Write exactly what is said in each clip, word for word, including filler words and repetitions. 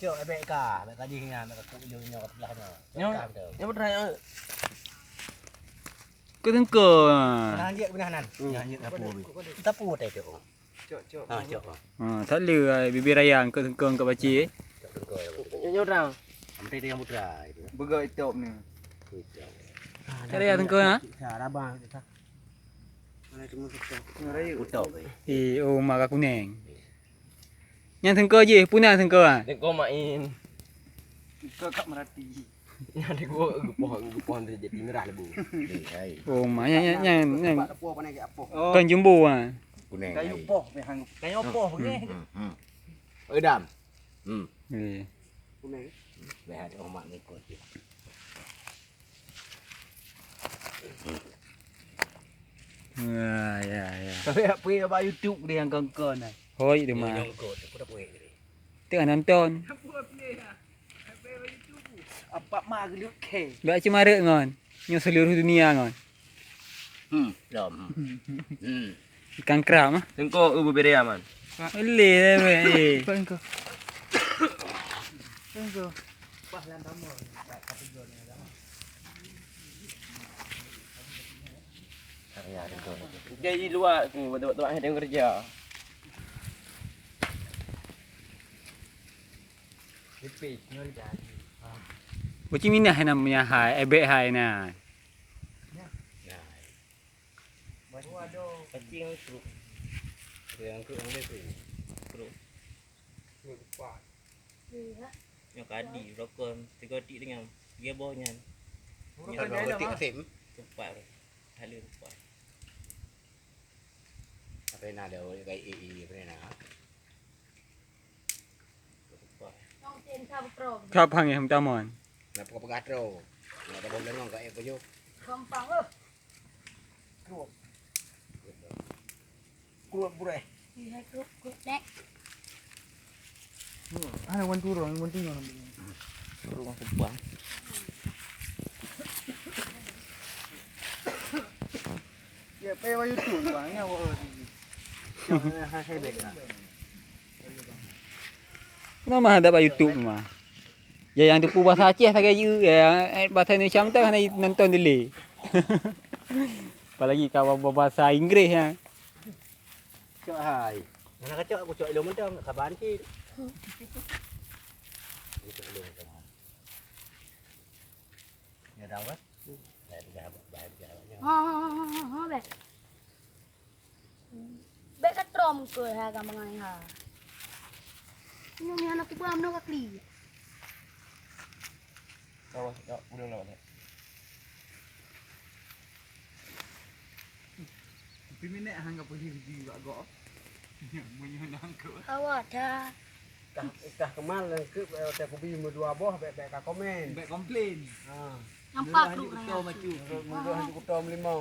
Cok, bèk ka, bèk ka jih nyan, bèk ka ku ilôn nyoe ka seublah nyoe. Nyoe, ka beutôi. Nyoe beutôi, eh. Keu teungko. Nah, jeuet beunah nan. Hmm. Nah, jeuet sapu. Sapu teh cok. Cok, cok. Ha, cok. Ha, tak lé, ai, bibir ayang keu teungko keu baci. Cok teungko. Nyoe, nyoe, Dang. Ampe dia yang putra itu. Beugok itop ni. Itop. Cari ya teungko, ha? Sa, rabang, sa. Mana cuma putra. Putra, eh. Eh, oh, maka kuning. Nyan teungko jih, puna teungko, ha? Teungko main. Teungko kat merati. Nyan di gua geupoh, geupoh dari jati merah lebu. Eh, hai. Oh, ma, nyan, nyan, nyan, nyan. Tempat tepoh panas ke apoh. Oh. Kan jumbo, ha. Kuning, kayu hai. Poh, meh, hang, kayu poh, hmm, nggih. Hmm, hmm. Oi, Dam. Hmm. Eh. Kuning. Meh ada omak ngikut dia. Wah, ya, ya. Tapi apa ya, bak YouTube dia yang kongkon, eh? Hoi, dia mah. Yang kongkon, aku dah buat tadi. Tengah nonton. Apa mak gelut ke? Bak cuma rek ngon. Nyoe seluruh dunia ngon. Hmm, dom. Hmm. Ikan kera mah. Tengko, eh, bubiri aman. Boleh lah, weh. Tengko. Tengko. Jadi luar tu, tempat-tempat yang kerja. Pipih, nyoe jadi. Uci minah nam punya hai, ebek hai na. Ya. Waduh, ada. Kacing ngan kruk. Ada yang kruk, yang kruk. Kruk. Kruk depan. Iya. Yang kadi, rokok, tiga tik dengan. Dia bawah nyan. Rokok dia ada, Mak. Tempat. Hala tempat. Apa yang ada, orang kaya, eh, eh, apa yang nak? Ka phang nyang meutamon. Nak peugah-peugah droe. Nak tabông deungon ka ék pajoh. Gampang, eh. Kruet. Kruet bureh. Iya, kruet, kruet, Nek. Hmm, hana wan turun, wan turun. Turun wan kupang. Ya, payah YouTube, Bang. Ya, awak. Yang hana hebek, nah. Nama ada bak YouTube mah. Ya, nyang teupeu bahasa Aceh sagai jih, ya, eh, bahasa Indonesia mantong hana nonton dilèe. Apalagi ka ba-, bahasa Inggris, ya. Cok hai. Mana kacok aku cok ilmu mantong, saban cit. Cok ilmu mantong. Ya dah, weh. Bahaya, bahaya, bahaya, bahaya. Ha, ha, ha, ha, ha, beh. Bèk ka trom keu hai ka mangai ha. Nyoe mi aneuk ibu amno ka kli. Awas, ya, udah lewat, ya. Tapi minek hang ka pergi di bak gok. Meunyoe nang keu. Awak dah. Kah, kah kemal nang keu, eh, watèe kubi meudua boh, bèk, bèk ka komen. Bèk komplain. Ha. Nampak tu raya. Menurut, menurut hang kuto meulima.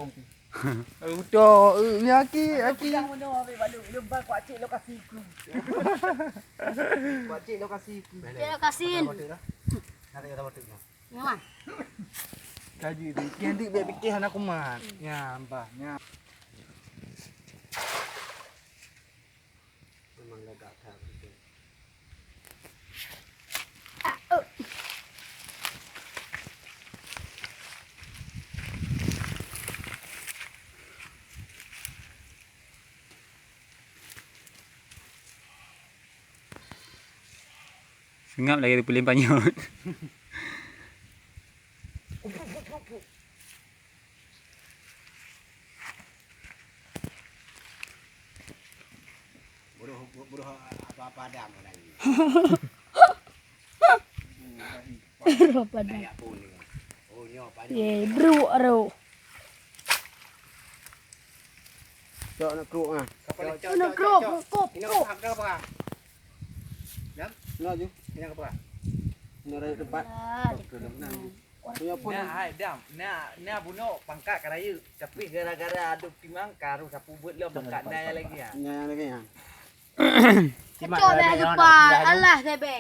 Uto, eh, ni aki, aki. Aku dah meunoe habis balu, lom ba kuak cek lokasi ku. Kuak cek lokasi ku. Cek lokasi. Ada batuk dah. Ada kata batuk dah. Nyaman. Kaji tu, kian dik biar fikir anak kumat. Ya, bah, ya. Memang lagak that betul. Seungap lagèe teupeuleum panyöt. Bodoh, bodoh apa-apa ada orang ni. Bodoh apa ada. Banyak pun ni. Oh, nyo apa ni? Ye, bro, bro. Cok nak kruk ah. Nak kruk, kruk, kruk. Ini apa? Jam? Nak ju. Ini apa? Nak ada tempat. Oke, nak. Punya pun. Nah, hai, Dam. Nah, nah, bunoe pangkat ka rayeuk. Tapi gara-gara aduk timang, karu sapu buet lom pangkat na lagi, ya. Nya lagi, ya. Cok bèk lupa. Alah, bèk.